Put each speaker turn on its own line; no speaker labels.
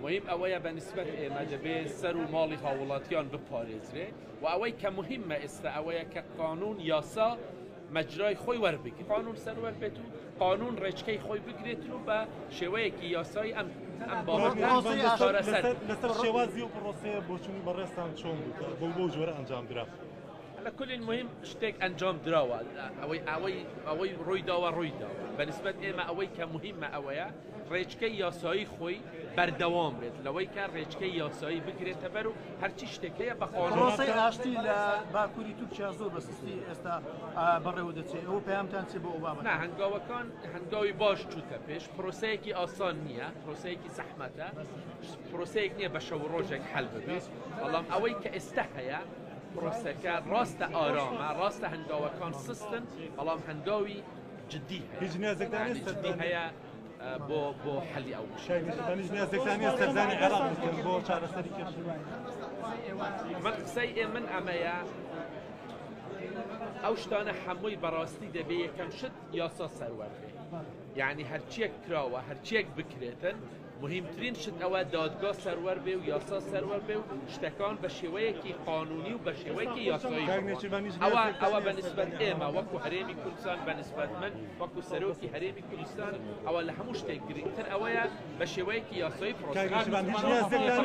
مهم ئەوەیە بە نسبەت ئێمە دەبێ سەر و ماڵی هاووڵاتیان بپارێزرێ و ئەوەی کە مهمە ئێستا ئەوەیە کە قانون یاسا مەجرای خۆی وەربگرێت، قانون سەروەر بێت و قانون ڕێچکەی خۆی بگرێت و بە شێوەیەکی یاسایی ئەم ئەم بابەتە چارەسەر.
لەسەر شێوازی ئەو پرۆسەیە بۆچوونی بەڕێزتان چۆن بوو کە بەو بەو جۆرە ئەنجام درا؟
لە کولین مهم شتێک ئەنجام دراوە، ئەوەی ئەوەی ئەوەی ڕووی داوە ڕووی داوە. بە نسبەت ئێمە ئەوەی کە مهمە ئەوەیە ڕێچکەی یاسایی خۆی بەردەوام بێت لەوەی کە ڕێچکەی یاسایی بگرێتە بەر و هەرچی شتێک هەیە بە قانون.
پرۆسەی ئاشتی لە باکووری تورکیا زۆر بە سستی ئێستا بەڕێوە دەچێت، ئەوە پەیامتان چیە بۆ ئەو بابەتە؟
نا، هەنگاوەکان هەنگاوی باش چووتە پێش، پرۆسەیەکی ئاسان نییە، پرۆسەیەکی زەحمەتە، پرۆسەیەک نییە بە شەو و ڕۆژێک حەل ببێت، بەڵام ئەوەی کە ئێستا هەیە پرۆسەکە ڕاستە ئارامە، ڕاستە هەنگاوەکان سستن، بەڵام هەنگاوی جدی هەیە،
هیچ نیازێکتان
یعنی
نییە
جدی هەیە بۆ بۆ حەلی ئەو مشکلە.
کاک نێچیرڤان هیچ نیازێکتان نییە سەردانی عێراق بکەن بۆ چارەسەری کێشە؟
من قسەی ئێ من ئەمەیە ئەو شتانە هەمووی بەڕاستی دەبێ یەکەم شت یاسا سەروەر بێ، یعنی هەرچیەک کراوە هەرچیەک بکرێتن مهمترین شت ئەوە دادگا سەروەر بێ و یاسا سەروەر بێ و شتەکان بە شێوەیەکی قانونی و بە شێوەیەکی یاسایی
کاک
بڕوان.
نێچیرڤان هیچ
ئەوە
نیازێکتان
ئەوە
نییە
بە نسبەت
سەردانی
ئێمە
عێراق
وەکو هەرێمی کوردستان بە نسبەت من وەکو سەرۆکی هەرێمی کوردستان ئەوە لە هەموو شتێک گرنگتر ئەوەیە بە شێوەیەکی یاسایی
کاک
پرۆسەکە
نێچیرڤان هیچ نیازێکتان